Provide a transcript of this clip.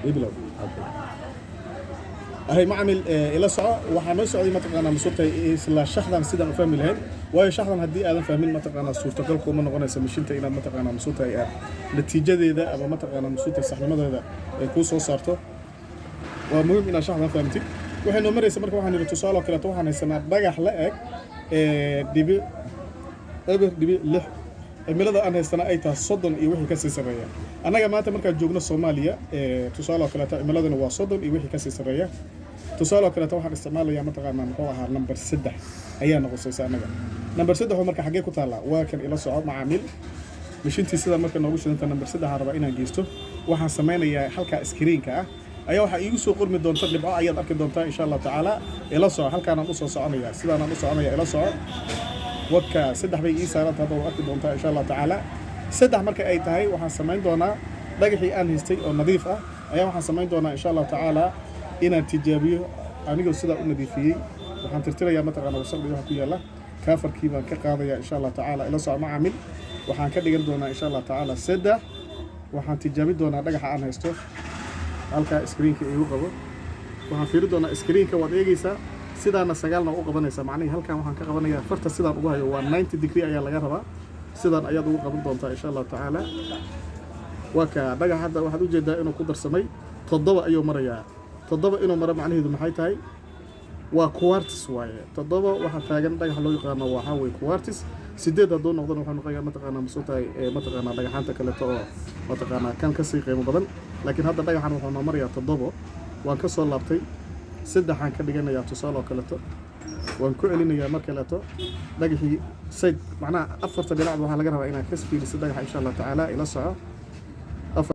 Ibilow. Ahay macamil, ila soco. Waxaa noo socday, mataqaanaa, masuurtay isla shaxdan sidaan u fahmi lahayn, waayo shaxdan haddii aadan fahmin, mataqaanaa, suurtagal kuma noqonaysa mashinta inaad, mataqaanaa, masuurtay aad natiijadeeda ama, mataqaanaa, masuurtay saxnimadeeda ay kuu soo saarto. Waa muhiim inaad shaxdan fahamtid. Waxay noo maraysa marka, waxaan yidhi, tusaale oo kaleeto, waxaan haysanaa dhagax la eg dhibic 0.6, cimilada aan haystana ay tahay 30 iyo wixii kasii sarreeya. Annaga maanta markaan joogno Soomaaliya, tusaale oo kaleeto, cimiladuna waa 30 iyo wixii kasii sarreeya. Tusaale oo kaleeto, waxaan isticmaalayaa, mataqaanaa, muxuu ahaa, number 3 ayaa noqosaysa annaga. Number 3 oo marka xaggee ku taallaa? Waa kan. Ila soco, macaamiil. Mashintii sidaa marka noogu shidanta, number 3 aan rabaa inaan geysto. Waxaan samaynayaa, halkaa screenka ah ayaa waxaa iigu soo qormi doonta dhibco, ayaad arki doontaa, insha Allahu tacaala. Ila soco, halkaanaan usoo soconaya, sidaanaan u soconaya. Ila soco. Waka, 3 bay ii saaranta hadda, waad arki doontaa, insha Allahu tacaala. 3 marka ay tahay, waxaan samayn doonaa dhagaxii aan haystay oo nadiif ah ayaa waxaan samayn doonaa, insha Allahu tacaala, inaan tijaabiyo anigoo sidaa u nadiifiyey. Waxaan tirtirayaa, mataqaana, wasaqdii waxa ku yaalla, coverkii baan ka qaadaya, insha Allah tacaala. Ila soco, macaamil. Waxaan ka dhigan doonaa, insha Allah tacaala, 3. Waxaan tijaabin doonaa dhagaxa aan haysto. Halkaa screenka igu qabo. Waxaan fiiri doonaa screenka, waad eegeysaa, sidaana 9na u qabanaysaa. Macnihii halkan waxaan ka qabanayaa farta, sidaan ugu hayo waa 90 degree ayaa laga rabaa. Sidaan ayaad ugu qaban doontaa, insha Allahu tacaala. Waa kaa dhagax. Hadda waxaad ujeedaa inuu ku darsamay, 7 ayuu marayaa. 7 inuu maro macnaheedu maxay tahay? Waa quartz waaye. 7 waxaa taagan dhagax loo yaqaano, waxaa weye quartz. 8 hadduu noqdona, wuxuu noqonayaa, mataqaanaa, masoo tahay, mataqaanaa, dhagaxaanta kaleeto oo, mataqaanaa, kan kasii qiimo badan. Laakiin hadda dhagaxan wuxuu noo marayaa 7. Waan ka soo laabtay, 3aan ka dhiganayaa, tusaale oo kaleeto. Waan ku celinayaa mar kaleeto dhagaxii sayd. Macnaha afarta dhinacba waxaa laga rabaa inaad ka fiiriso dhagaxa, insha Allah tacaala. Ila soco.